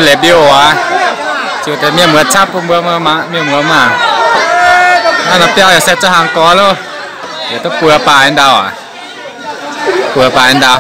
Deix mbiouh aqv. Ziouc deix mienh muoz camv bun mbuo mangc, mienh muoz mangc. Naaiv norm biauv yaac se za'hnaangx gorx loh. Yaac duqv buoz baaix ndau aqv. Buoz baaix ndau.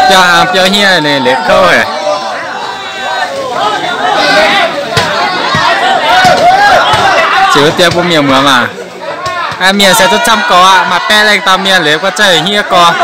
Biauv hlang biauv hniev, liuz kouv haic. Ziouc deix bun mienh muoz mangc. Mienh se duqv camv gorx aqv, maaih baeqv lengh dauh mienh liuz gorx za'hnaangx hniev gorx.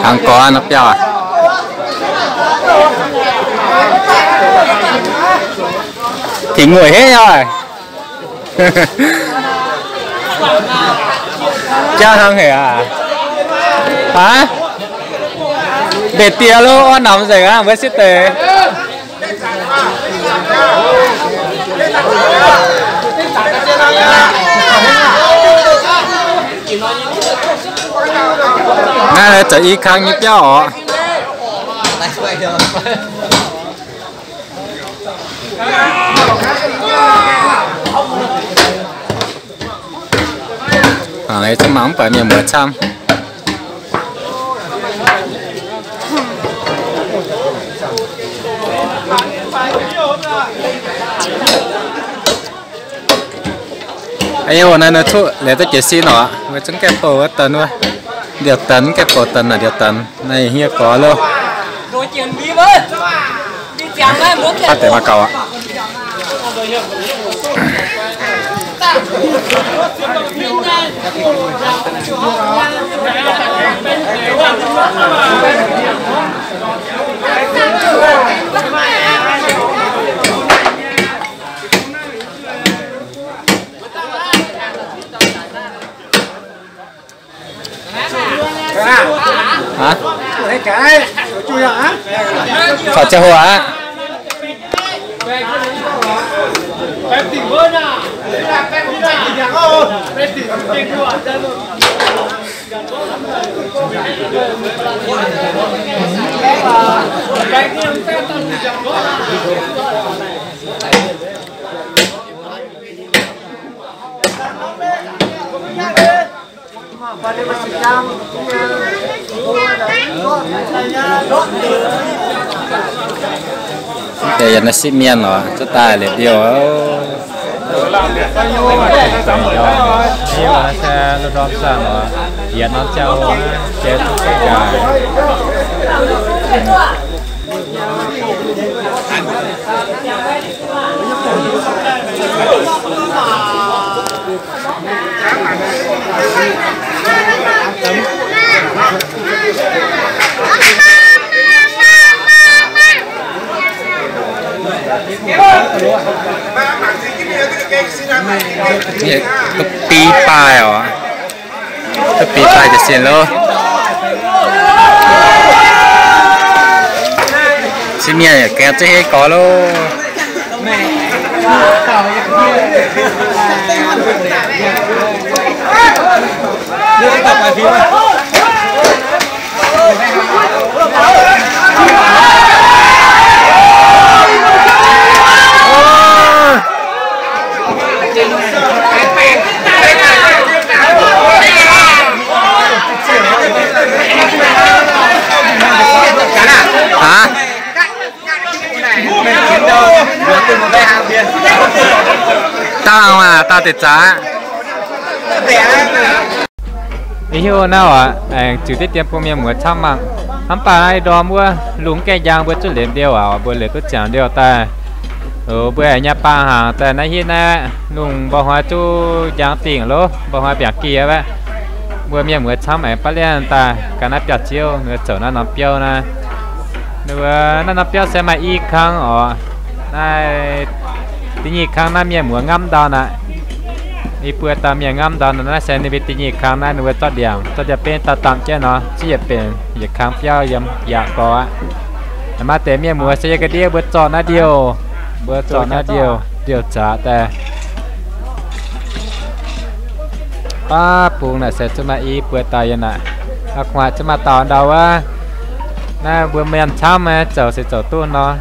Hlang gorx nor biauv aqv. Tengx nguaaic haic oc. Jauv hnangv haic aqv. Aav, mbenc dieh lo, orn namx nzengc aqv, mbuo sieqv deix. Naaiv zoux i kang nyei biauv oc. Mangc zungv mangc mv buatc mienh muoz camv. Aa, naaiv nor cuqv liuz duqv jiez sin oc. Mbuo zungv gaeqv bouh wuov deix wuov, ndiouh deix, gaeqv bouh deix naaic ndiouh deix. Naaiv hniev gorx loh. Aav deix maiv gaux aqv. Hả? Khỏi che hồ hả? Yie naaiv sipv mienh oc, zuov daaih liepc liouh. Yie naaiv se lu ndorm zanc oc, yietc norm ziangh hoc jiex duqv ga'nqaaic. Duqv biv daaih oc. Duqv biv daaih jiez sin loh. Sipv mienh yaac gaengh zuqc hei gorx loh. Hả? Tao mà, tao teix zaqc. Hiuv naaiv oc, aengx ziux diqv dien bun mienh muoz camv mangc. Hnamv baac naaiv ndorm wuov lungh gaengh njang mbuo zuqc liemh ndiouh oc, mbuo liemh duqv ziangx ndiouh daaih. Mbuo aengx nyei bang hangc daaih naaiv hitv naaiv lungh mba'hnoi zuqc njang dingc loh, mba'hnoi mbiaangc gih aqv. Mbuo mienh muoz camv aengx baav lienh daaih ganh naaiv biauv-ziouv ninh zoux naaiv norm biauv naaiv. Ninh mbuo naaiv norm biauv se maaih i kang oc. Naaiv da'nyeic kang naaiv mienh muoz ngamv ndau naaiv. I buo dauh mienh ngamv ndau naaiv se ninh mbuo da'nyeic kang naaiv ninh mbuo zorqv ndiangx zorqv jaa-benv daaih damh jienv nor, zieqv yietc benx yietc kang biauv yiem yaac gorx aqv. Maaih deix mienh muoz se yiem ga'ndiev mbuo zorqv naaiv ndiouh, mbuo zorqv naaiv ndiouh, ndiouh zaqc daaih. Baav bung naaic se zuqc maaih i buo dauh yiem naaic. Aa, kungx zuqc maaih dauh ndau wuov. Naaiv mbuo mienh camv zoux se zoux duqv nor.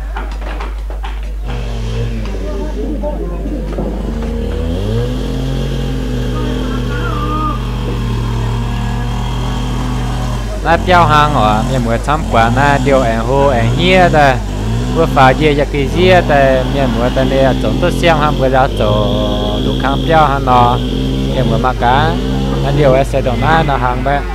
Naaiv biauv hnangv oc, mienh muoz camv buatc naaiv ndiouh aengx hlo aengx hniev daaih. Mbuo faaux njiec yaac ga'ndiev daaih, mienh muoz daaih ninh zoux duqv siang hnangv, mbuo nzaaux zoux lungh kang biauv hnangv nor. Mienh muoz mangc gaax, naaiv ndiouh se ndongc naaiv nor hnangv mbaeqv.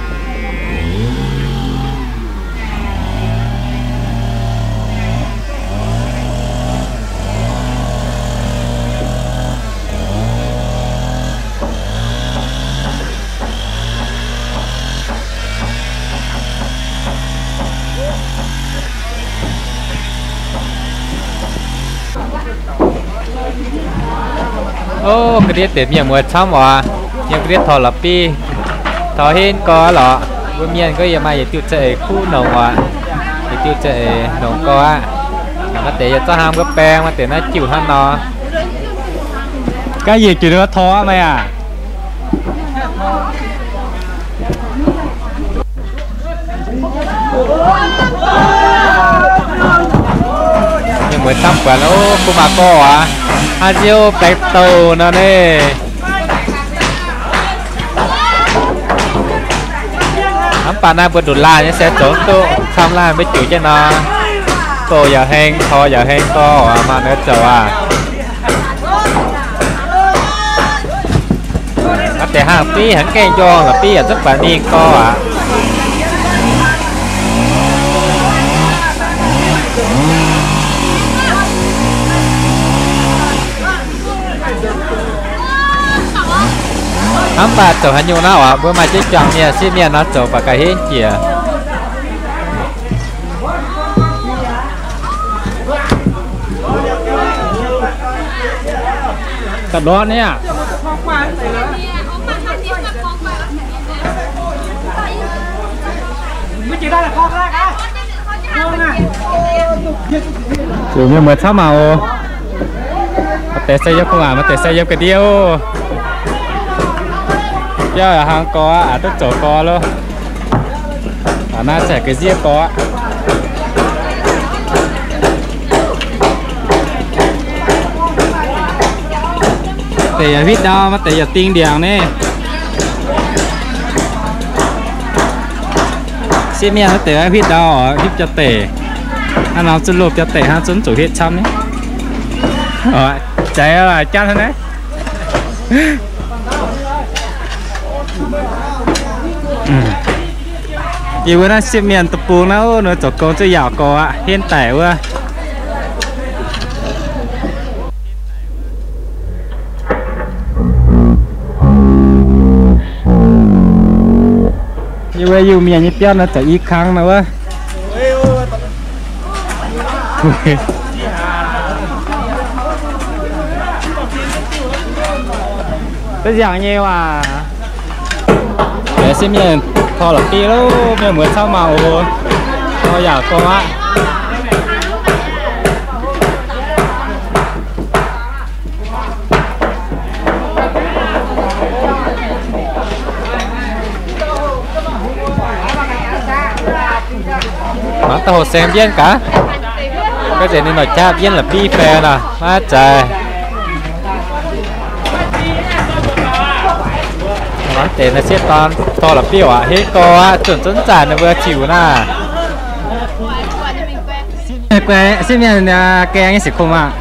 Ov, ga'ndiev deix mienh muoz camv oc. Yiem ga'ndiev taux la'bieiv, taux henv gorx lorqc. Mbuo mienh gorngv yie maaih yietc diuh za'eix kuv nongx oc. Yietc diuh za'eix nongx gorx aqv. Maaih deix yaac zorqv hnangv mbuo baeng, maaih deix naaiv jiuc hnangv nor. Gaav yietc diuh tor aqv meih aac. Mienh muoz camv buatc, ov, kuv maaih gorx aqv. Hnangv nziouv baeng douh nor naaiv. Hnamv baac naaiv mbuo nduqc laanh nyei se zoux duqv camv laanh mbuo jiuc jienv nor. Douh yaac heng, tor yaac heng, gorx oc, maaih naaiv zoux aqv. Maaih deix hnangv biv, hnangv gaengh njorngh la'bieiv yaac zungv baaix mingh gorx aqv. Hnamv baac zoux haaix nyungc naaiv oc, mbuo maaih jienv juangc mienh sieqv mienh nor zoux baac gauh henv jiex. Ga'ndorn ni aqv. Ziouc mienh muoz camv mangc oc. Maaih deix se yiem gu'nguaaic, maaih deix se yiem ga'ndiev oc. Biauv yaac hnangv gorx aqv, duqv zoux gorx loh. Aa, naaiv se ga'ndiev gorx aqv. Deix yaac huitv ndau, maaih deix yaac ding ndiangx ni. Sieqv mienh wuov deix huitv ndau oc, huitv biauv-deic. Hnangv nor zunv loh biauv-deic hnangv, zunv zuqc huitv camv ni. Oc, jaaix laaix janv hnangv naaiv. Yie mbuo naaiv sieqv mienh deic-bung naaiv, ninh zoux gong zuqc yaauc gorx aqv, henv daic wuov. Yie mbuo Iu-Mienh nyei biauv naaiv zoux i kang naaiv wuov. Da'nziaauc nyei waac. Sieqv mienh tor la'bieiv loh, mienh muoz camv mangc oc. Tor yaac gorx aqv. Mangc daaih hoqc saeng mbienv gaax. Gaax zeiz ninh noic jaav mbienv la'bieiv faeng nor, maiv zeiz. Mangc deix naaiv sieqv dorn tor la'bieiv aqv, henv gorx aqv, zunc zunv zaanc ninh mbuo ziux naaiv. Sieqv mienh gaeng nyei sic kungx aqv.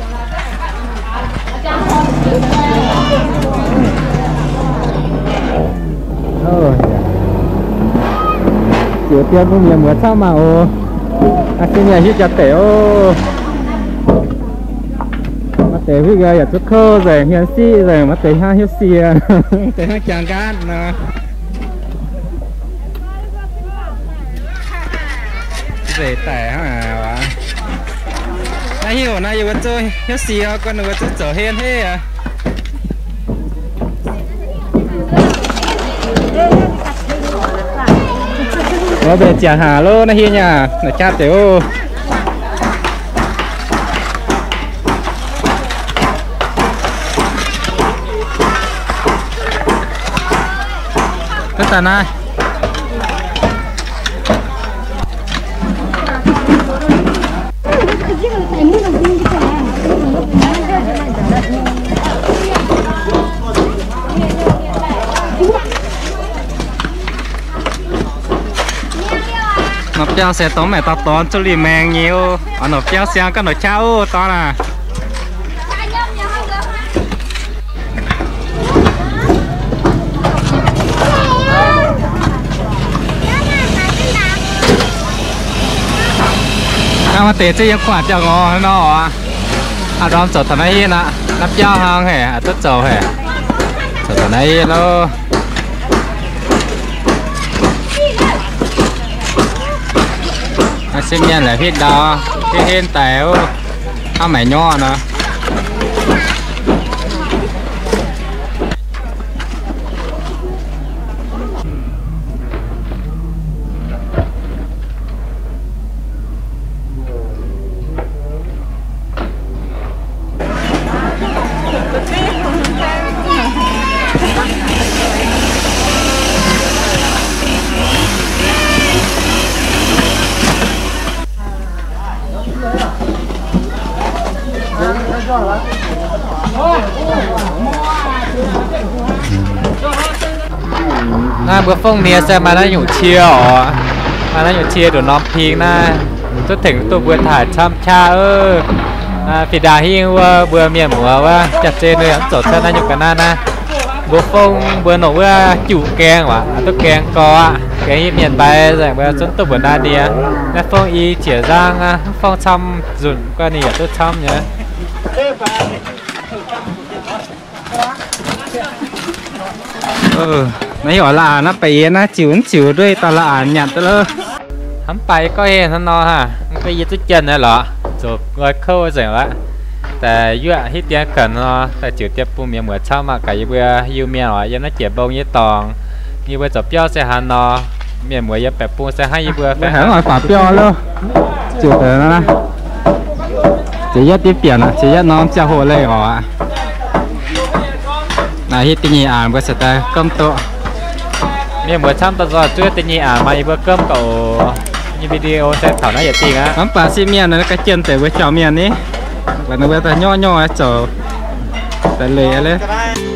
Diex bun mienh muoz camv maah oc. Aa, se mienh hiuv jaax deic oc. Maaih deix huiv nqoi yaac zuqc kouv nzengc, hmien siqv nzengc, maaih deix hnangv hiuv sie, maaih deix hnangv jangx nqaatv nor. Nzeic daic hnangv aqv. Naaiv hiuv naaiv yie mbuo zungv hiuv sie, guanh ninh mbuo zungv zoux henv henv aqv. Mbuo mbenc ziangh haac lov, naaiv hiuv nyei aac, naaic jaav deix oc. Cuotv daaih naaiv. Norm biauv se dongh maengc dorngx dorngx zuqc lih maengx nyei oc. Oix norm biauv siang ganh norm qaqv oc, dorn aac. Hnangv maaih deix zungv yiem kuaaic biauv-ngorc nor oc. Aa, ndorm zoux taux naaiv hitv aqv. Naaiv biauv hnangv haic, aa, duqv zoux haic. Zoux taux naaiv hitv loh. Naaiv se mienh la'hitv ndau, hitv henv daic oc. Hnangv maengc nyorqv nor. Naaiv mbuo fongv nie se maaih naaiv nyungc cie oc. Maaih naaiv nyungc cie nduqc norm ping naaiv, duqv tengx duqv mbuo taaih camv qaqv oc. Fih ndaangc hingv wuov mbuo mienh muoz wuov jaax-zei ninh mv zoux cuotv naaiv nyungc ga'naaiv naaiv. Mbuo fongv mbuo nongc wuov juqc gaeng waac, duqv gaeng gorx aqv. Gaeng yie mienh mbaix nzengc mbuo zungv duqv mbuoqc naaiv nie. Naaiv fongv i ziec nzangv aqv, fongv camv nzunc guanh ninh yaac duqv camv nyei. Naaiv heuc la'anc naaiv, baeqc yie naaiv ziux mv ziux nduov dauh la'anc nyanc duqv loh. Hnamv baaix gorngv heh hnangv nor haah, mv baac yie zuqv jienh nyei lorqc, zoux nqoi kouv nzengc aqv. Daaih yuoqv hitv dien kanx nor, daaih ziux dien bung mienh muoz camv mangc gaax yie mbuo Iu-Mienh oc, yiem naaiv jiex mbong nyei dorngx. Yie mbuo zoux biauv se hnangv nor, mienh muoz yiem baeqc bung se hnangv yie mbuo. Haiz oix faaux biauv loh. Ziux deix, ziux yietv diqv bieqc aqv, ziux yietv norm ziangh hoc leih oc. Naaiv hitv da'nyeic aanx mbuo se daaih gomv duqv. Mienh muoz camv daaih nzoih zuov da'nyeic aanx maaih yie mbuo gomv gauh oc. Nyei video se taux naaiv yietc dingh aqv. Mv baac se mienh naaiv ga'jienh deix mbuo jauv mienh ni, ninh mbuo daaih nyorqv nyorqv zoux daaih leiz leiz.